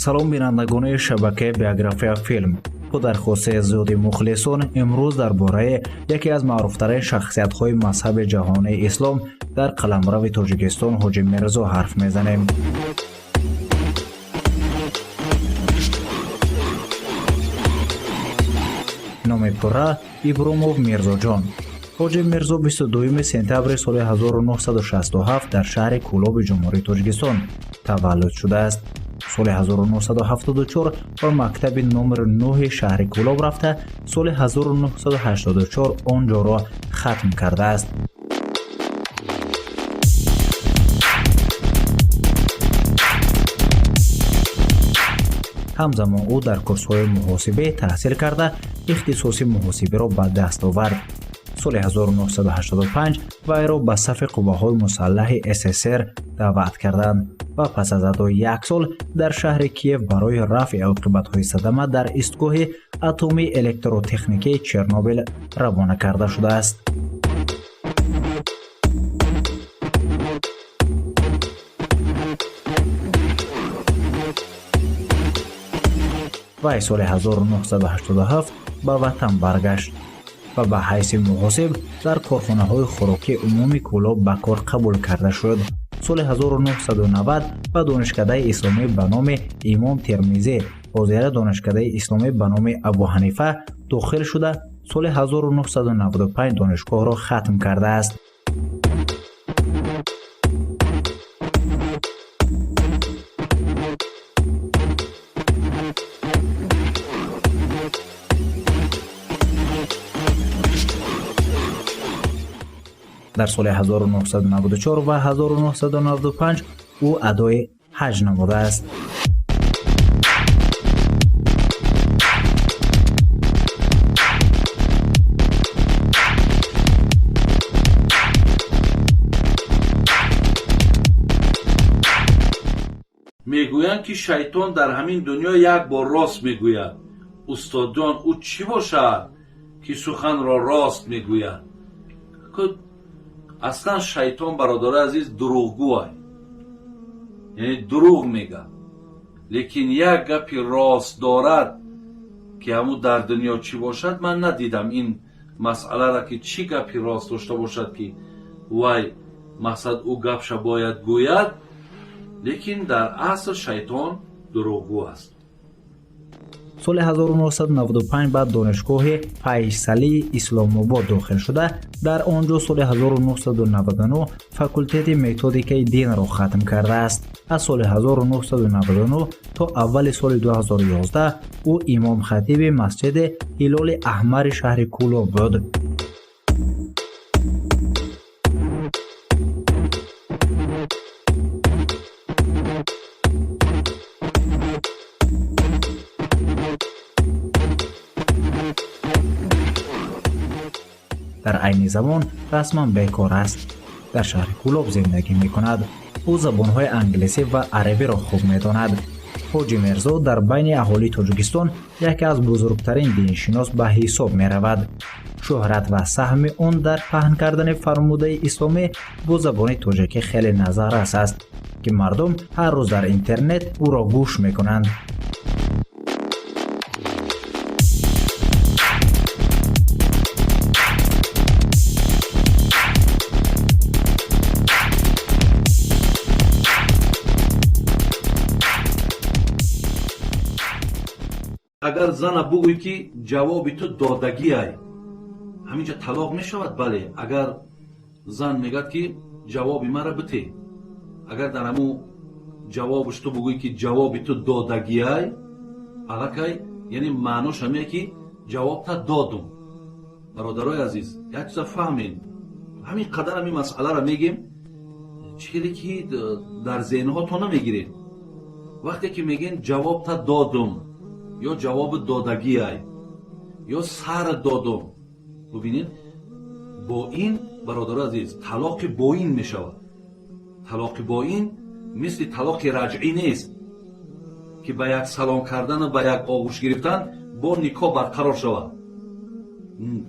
Салом, бинандагони шабакаи Биография Филм. Бо дархости зиёди мухлисон имрӯз дар бораи яке аз маъруфтарин шахсиятҳои мазҳаби ҷаҳонии ислом дар қаламрави Тоҷикистон, Ҳоҷи Мирзо, ҳарф мезанем. Номи пурра Ибромов Мирзоҷон. Ҳоҷи Мирзо 22 сентябри соли 1967 дар шаҳри Кӯлоби Ҷумҳурии Тоҷикистон таваллуд шудааст. Соли 1974 ба мактаби номери 9 шаҳри Кӯлоб рафта, соли 1984 он ҷоро хатм кардааст. Ҳамзамон ӯ дар курсҳои муҳосибе таҳсил карда, ихтисоси муҳосибиро ба даст овард. Соли 1985 вайро ба сафи қувваҳои мусаллаҳи СССР даъват карданд ва пас аз адои як сол дар шаҳри Киев барои рафъи оқибатҳои садама дар истгоҳи атомии электротехникии Чернобил равона карда шудааст. Вай соли 1987 ба ватан баргашт ва ба ҳайси муҳосиб дар корхонаҳои хӯрокии умумии Кӯлоб ба кор қабул карда шуд. Соли 1990 ба Донишкадаи исломӣ ба номи Имом Термизӣ, ҳозира Донишкадаи исломӣ ба номи Абуҳанифа, дохил шуда, соли 1995 донишгоҳро хатм кардааст. Дар соли 1994 ва 1995 ӯ адои ҳаҷ намудааст. Мегӯянд, ки шайтон дар ҳамин дунё як бор рост мегӯяд. Устодҷон, ӯ чӣ бошад, ки суханро рост мегӯяд? Аслан шайтон, бародарои азиз, дурӯғгӯай, яъне дурӯғ мегӯяд, лекин як гапи рост дорад, ки ҳамун дар дунё чӣ бошад, ман надидам ин масъаларо, ки чӣ гапи рост дошта бошад, ки вай мақсад ӯ гапша бояд гӯяд. Лекин дар асл шайтон дурӯғгӯ аст. Соли 1995 ба Донишгоҳи Файсалии Исломобод дохил шуда, дар он ҷо соли 1999 факултети методикаи динро хатм кардааст. Аз соли 1999 то аввали соли 2011 ӯ имомхатиби масҷиди Ҳилоли Аҳмари шаҳри Кӯлоб буд. Дар айни замон расман бекор аст, дар шаҳри Кӯлоб зиндагӣ мекунад. Ӯ забонҳои англисӣ ва арабиро хуб медонад. Ҳоҷи Мирзо дар байни аҳолии Тоҷикистон яке аз бузургтарин диншинос ба ҳисоб меравад. Шӯҳрат ва саҳми он дар паҳн кардани фармудаи исломӣ бо забони тоҷикӣ хеле назаррас аст, ки мардум ҳар рӯз дар интернет ӯро гӯш мекунанд. Агар зана бугӯй, ки ҷавоби ту додагиай, ҳаминҷа талоқ мешавад? Бале. Агар зан мегӯяд, ки ҷавоби мара бите, агар дар ҳамун ҷавобаш ту бугӯй, ки ҷавоби ту додагиай, аллакай яъне маънош ҳамее, ки ҷавобта додум. Бародарои азиз, як чиза фаҳмед: ҳамин қадар ҳамин масъаларо мегем, чӣ ки дар зеҳнҳо то намегиред. Вақте ки мегӯен ҷавобта додум ё ҷавоби додагиай ё сар додум, бубинед, бо ин, бародари азиз, талоқи боин мешавад. Талоқи боин мисли талоқи раҷъӣ нест, ки ба як салом кардану ба як оғӯш гирифтан бо никоҳ барқарор шавад.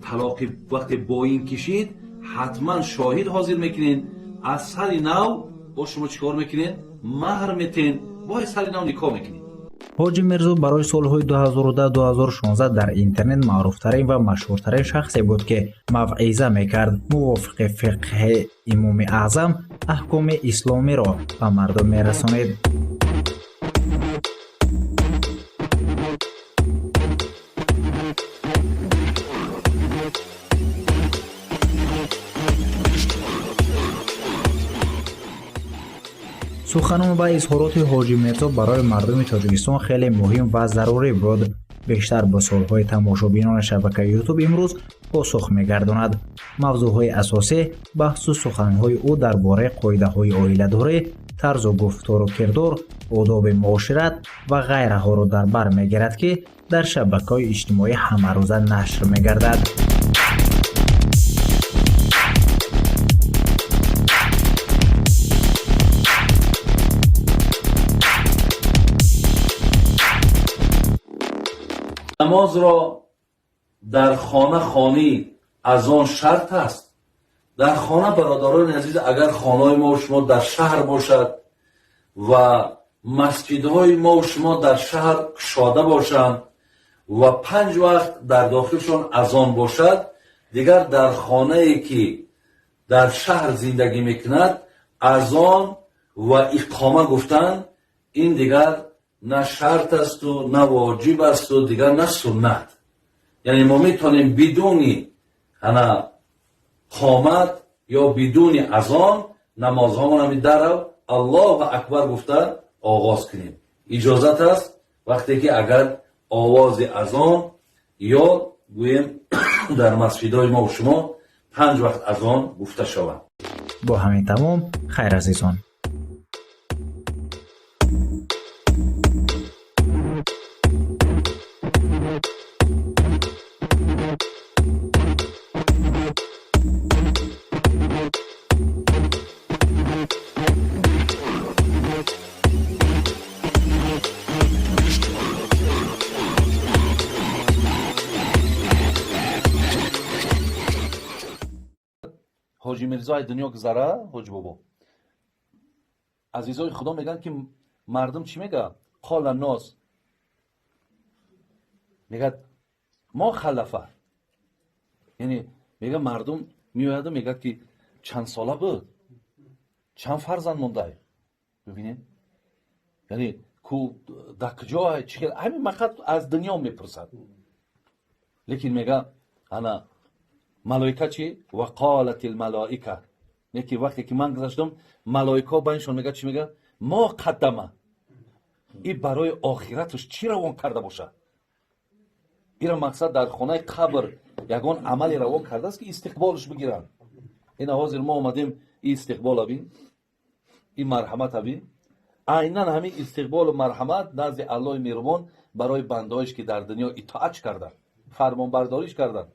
Талоқи вақте боин кишид, ҳатман шоҳид ҳозир мекунед, аз сари нав бо шумо чӣ кор мекунед? Маҳр метен, бо сари нав никоҳ мекунед. Ҳоҷи Мирзо барои солҳои 2010-2016 дар интернет маъруфтарин ва машҳуртарин шахсе буд, ки мавъиза мекард, мувофиқи фиқҳи Имоми Аъзам аҳкоми исломиро ба мардум мерасонид. Суханон ва изҳороти Ҳоҷи Мирзо барои мардуми Тоҷикистон хеле муҳим ва зарурӣ буд. Бештар бо суолҳои тамошобинони шабакаи Ютуб имрӯз посух мегардонад. Мавзӯъҳои асосӣ баҳсу суханҳои ӯ дар бораи қоидаҳои оиладорӣ, тарзу гуфтору кирдор, одоби муошират ва ғайраҳоро дар бар мегирад, ки дар шабакаҳои иҷтимоӣ ҳамарӯза нашр мегардад. Намозро дар хона хонӣ азон шарт аст. Дар хона, бародарони азиз, агар хонаҳои мо шумо дар шаҳр бошад ва масҷидҳои мо шумо дар шаҳр кушода бошанд ва 5 вақт дар дохилшон азон бошад, дигар дар хонае ки дар шаҳр зиндагӣ мекунад азон ва иқома гуфтан ин дигар на шарт асту, на воҷиб асту, дигар на суннат. Яъне мо метавонем бидуни ана қомат ё бидуни азон намозҳомон ҳами дарав Аллоҳу акбар гуфта оғоз кунем. Иҷозат аст вақте ки агар овози азон ё гӯем дар масҷидҳои мо шумо 5 вақт азон гуфта шавад. Бо ҳамин тамом, хайр азизон. Ҳоҷи Мирзо дунё гузара, ҳоҷи бобо. Азизои Худо мегӯянд, ки мардум чӣ мегӯяд? Қола нос. Мегӯяд мо халафа. Яъне мегӯяд мардум меояду мегӯяд, ки чанд сола буд? Чанд фарзанд мондай? Бибинед? Яъне ку дар куҷо чӣ хел ҳамин мақсад аз дунё мепурсад. Лекин мегӯяд ана малоика чӣ? Ва қолат алмалоика. Неки вақте ки ман гузаштам, малоика байншон мегӯяд чӣ мегӯяд? Мо қаддама. И барои охираташ чӣ равон карда бошад? Ира мақсад дар хонаи қабр ягон амале равон кардааст, ки истиқболш бигиранд. Ина ҳозир мо омадем, и истиқбола бин, и марҳамата бин. Айнан ҳамин истиқболу марҳамат назди Аллоҳи меҳрубон барои бандаҳоеш, ки дар дунё итоат карданд, фармонбардориш карданд.